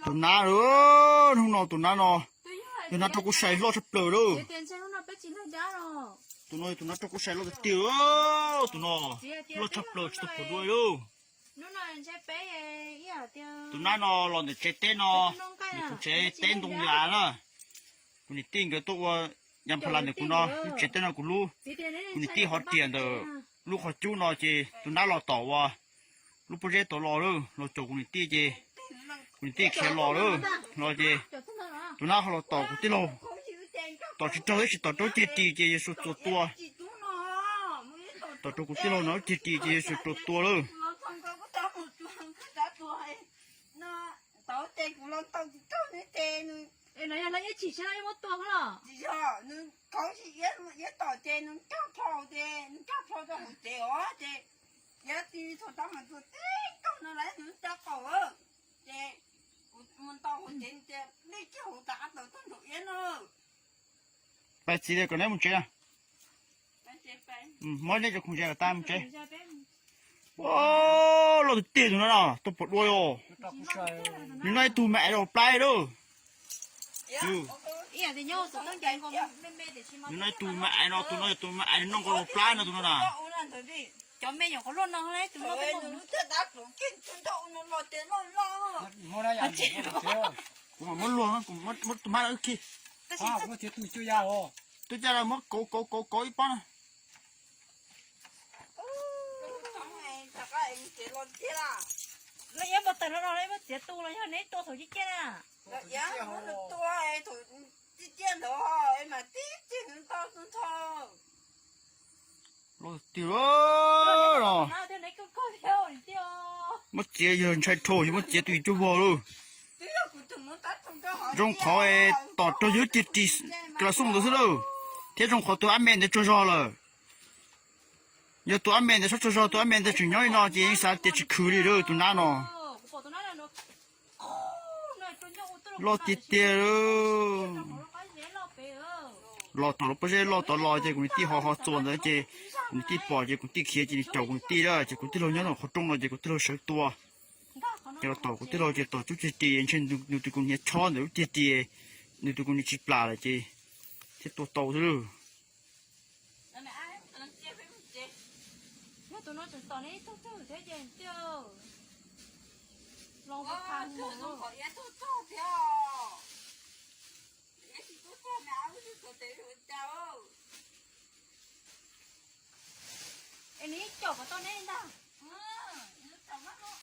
Tus nab, hnub no tus nab no yog nab rau kuv sai loj tshaj plaws lawm. Tus no yog tus nab rau kuv sai loj tiag tiag, tus no loj tshaj plaws tsis tau pom dua li. Tus nab no los ntawm tsev teb no, ntawm kuv tsev teb ntoo yas na. Kuv niam tij nkawd tuaj ua yas pha las ntawm kuv no, lub tsev teb no kuv lub. Kuv niam tij ho riam ntawm lub qhov cub no ces tus nab los tom uas lub pob zeb tod los lawm, los caum kuv niam tij ces kuv niam tij khiav los lawm, los ces tus nab ho los tom kuv tij laug, tom tsis raug tab sis tom rau ceg ris ces Yexus txuas tua. Tom rau kuv tij laug no ceg ris ces Yexus txuas tua lawm. Pais txiv kom neb mus tsev. Muab neb cov khoom ze kom tag mus tsev. Loj tiag tiag tus no no, tuaj pom dua os. Nws noj ib tug me aiv los plab lawm. Nws noj ib tug me aiv no, tus no yog tus me aiv noj nkaus los plab no tus no na. Kuv mam muab luag, kuv muab tus mab no wb khi. Twb caj los muab kauv kauv kauv kauv ib pob na. Loj tiag no. Muab txiav yog ntshai dhau, yog muab txiav tus ib cuaj vog lawm. Zoo qhov tom rau yog ceg ris ka la xoj ntawd xwb lawm, thiab zoo qhov tus ab me ntawd tsaug zog lawm. Yog tus ab me ntawd txhob tsaug zog, tus ab me ntawd tseem nyob li no ces yeej xav tias tsis khwv li lawm tus nab no. Loj tiag tiag. Los tom lub pob zeb loj tod los ces kuv niam tij ho ho txuas ntawd ces kuv niam tij pom ces kuv tij khiav ces nws caum kuv niam tij lawm ces kuv tij laug nyob ntawm qhov rooj no ces kuv tij laug sawv tua. Ces los tom kuv tij laug ces tom cub ceg ris ntshe nws tus kuv hniav chob ntawm lub ceg ris, nws tus kuv hniav tsis plam lawm ces thiaj tua tau xwb lawm. Es nws yeej caum kom tau neb ntag.